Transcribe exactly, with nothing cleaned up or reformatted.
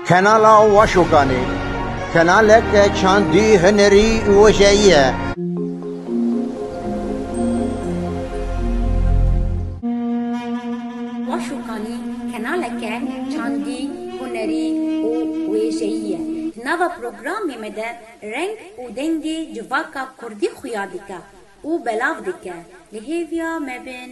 Kenala Waşokanê, kenaleke çandî, hunerî û wêjeyî ye. Waşokanî kenaleke çandî, hunerî û wêjeyî ye. Di nava programê me de reng û dengê civaka kurdî xuya dike û belav dike. Li hêviya me bin.